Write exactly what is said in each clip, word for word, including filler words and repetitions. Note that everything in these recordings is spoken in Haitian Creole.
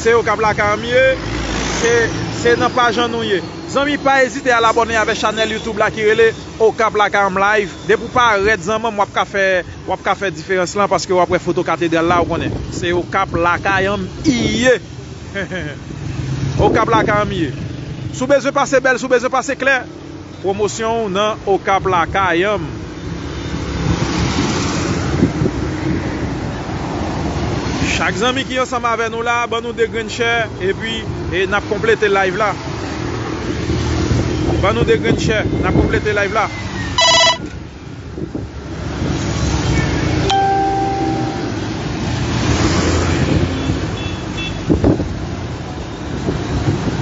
Se Okap Lakay Anm ye, se, se nan paj an nou ye. Zanmi, pa ezite al abòne avèk chanèl YouTube la ki rele Okap Lakay Anm Live. Depi w parèt, zanmi, w ap ka fè, w ap ka fè diferans lan paske w ap wè foto katedral la, ou konnen. Se Okap Lakay Anm i ye. Okap Lakay Anm i ye. Si w bezwen pase bèl, si w bezwen pase klè, pwomosyon w nan Okap Lakay Anm. Chak zanmi ki ansanm avè nou la, ban nou de grenn chè, epi, e, n ap konplete live la. Ban nou de grenn chè, n ap konplete live la.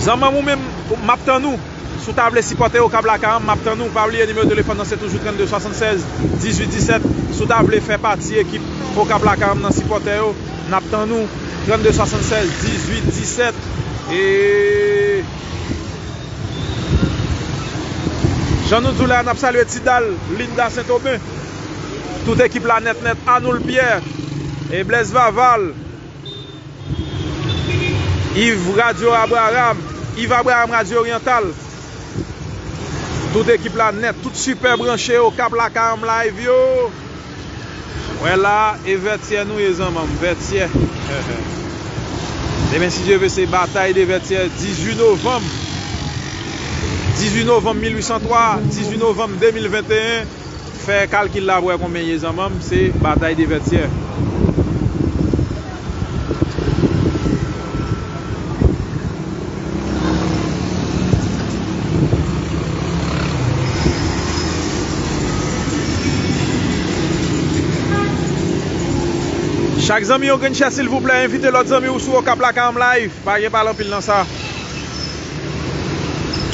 Zanmi m, ou menm, m ap tann ou. Si w ta vle sipòte Okap Lakay Anm, m ap tann ou. Pa bliye nimewo telefòn nan se toujou trannde swasannsèz dizuit disèt. Si w ta vle fè pati ekip Okap Lakay Anm nan, sipòtè yo, n ap tann ou. Trannde swasannsèz dizuit disèt. E jan nou di w la, n ap salye Tidal, Linda Sentoben. Tout ekip la nèt nèt, Anoul Pierre, e Blaise Vaval, Yves Radio Abraham, Yves Abraham Radio Oriental. Tout ekip la nèt, tout sipè branche Okap Lakay Anm Live yo. Wè la, e Vètyè nou ye, zanmi m, Vètyè. Demen, si Dye ve, se batay de Vètyè, dizuit novanm. Dizuit novanm mil uit san twa, dizuit novanm de mil venteyen. Fè kalkil la pou wè konbyen ye, zanmi m, se batay de Vètyè. Chak zanmi yon grenn chè, silvouplè, envite lòt zanmi w sou Okap Lakay Anm Live. Pa gen pale anpil nan sa.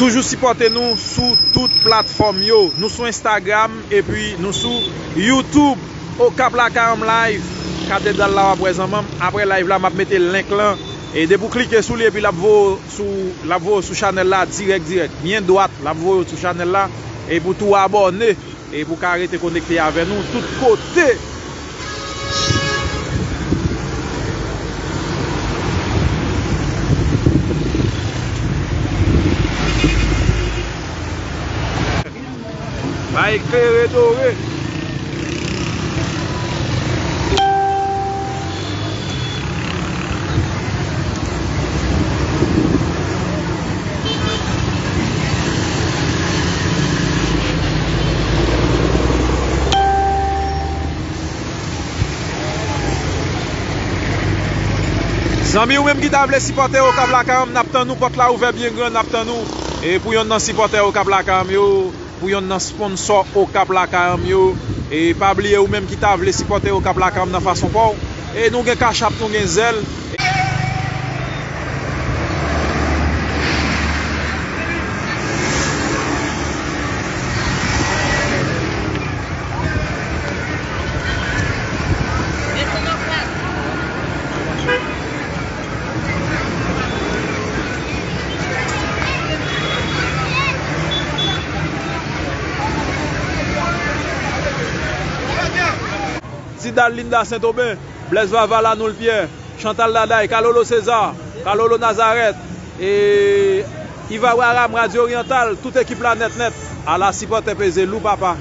Toujou sipòte nou sou tout platfòm yo. Nou sou Instagram epi nou sou YouTube. Okap Lakay Anm Live. Katedral la w ap wè, zanmi m. Apre live la, m ap mete link lan. E depi w klike sou li epi l ap voye w sou, l ap voye w sou chanèl la dirèk dirèk. Byen dwat, l ap voye w sou chanèl la. E pou tou abòne. E pou ka rete konekte avè nou tout kote. Bay klere dore. Zanmi, ou menm ki ta vle sipòte Okap Lakay Anm, n ap tann ou, pòt la ouvè byen gran, n ap tann ou. E pou yonn nan sipòtè Okap Lakay Anm yo, pou yonn nan sponsò Okap Lakay Anm yo. E pa bliye, ou menm ki ta vle sipòte Okap Lakay Anm nan fason pa w. E nou gen Cash App, nou gen Zelle. Tidal, Linda Saint-Aubin, Blaise Vaval, Anoul Pierre, Chantal Daday, Kalolo César, Kalolo Nazareth, e Yves Abraham, Radio Oriental, tout ekip la nèt nèt. Ala sipòtè peze lou, papa.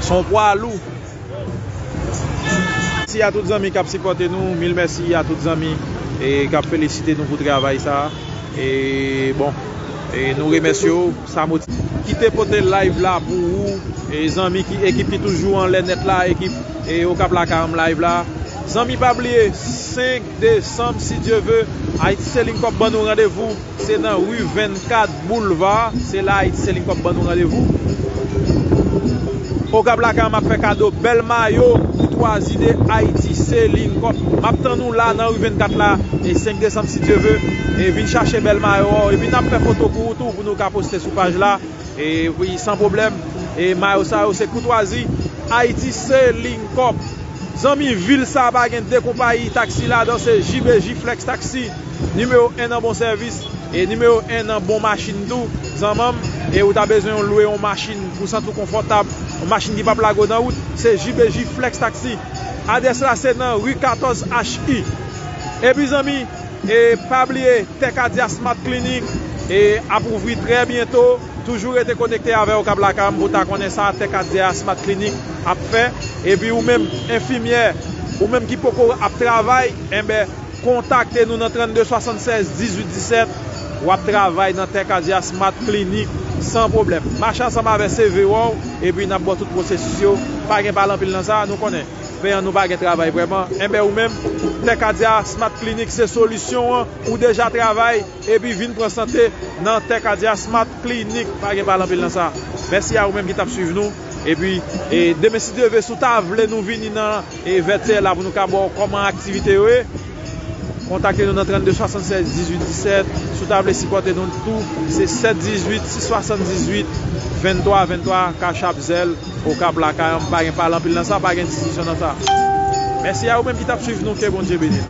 Se yon pwa lou. Mèsi a tout zanmi k ap sipòte nou. Mil mèsi a tout zanmi, e, k ap felisite nou pou travay sa a. E, bon, e, nou remèsye w. Sa motive. Kite pote live la pou ou. E, zanmi ki, ekip ki toujou anlè nèt la, ekip, e, Okap Lakay Anm Live la. Zanmi, pa bliye, senk desanm, si Dye ve, Ayiti Selling Corp ban nou randevou. Se nan ri vennkat Boulva, se la Ayiti Selling Corp ban nou randevou. Okap Lakay Anm ap fè kado bèl mayo koutwazi de Ayiti Selling Corp. M ap tann ou la nan ri vennkat la, e senk desanm, si Dye ve. E vin chache bèl mayo a w. Epi n ap fè foto pou ou tou, pou nou ka poste sou paj la. Epi, san pwoblèm. E mayo sa yo, se koutwazi Ayiti Selling Corp. Zanmi, vil sa a pa gen de konpayi taksi ladan, se J B J Flex Taxi. Nimewo en nan bon sèvis, e nimewo en nan bon machin tou, zanmi m, e ou ta bezwen yon lwe yon machin pou w santi w konfòtab, yon machin ki p ap lage w nan wout, se J B J Flex Taxi. Adrès la se nan ri katòz H I. Epi zanmi, E pa bliye, Tè Kadya Smart Clinic e ap ouvri trè byento. Toujou rete konekte avè Okap Lakay pou ta konnen sa Tè Kadya Smart Clinic ap fè. Epi ou menm enfimyè, ou menm ki poko ap travay, enben kontakte nou nan trannde swasannsèz dizuit disèt. W ap travay nan Tè Kadya Smart Clinic san pwoblèm. Mache ansanm avè C V w, epi n ap ba w tout pwosesis yo. Pa gen pale anpil nan sa, nou konnen. Peyi an nou pa gen travay vrèman. Enben ou menm, Tè Kadya Smart Clinic se solisyon an. Ou deja travay, epi vin pran sante nan Tè Kadya Smart Clinic. Pa gen pale anpil nan sa. Mèsi a ou menm ki t ap swiv nou. Epi e, demen si Dye vle, si w ta vle nou vini nan e, vètyèl la pou nou ka ba w kòman aktivite yo ye, kontakte nou nan trannde swasannsèz dizuit disèt. Si w ta vle sipòte nou tou, se sèt dizuit sis swasanndizuit venntwa venntwa, Cash App, Zelle, Okap Lakay an. Pa gen pale anpil nan sa, pa gen diskisyon nan sa. Mèsi a ou menm ki t ap swiv nou, ke Bondye beni nou.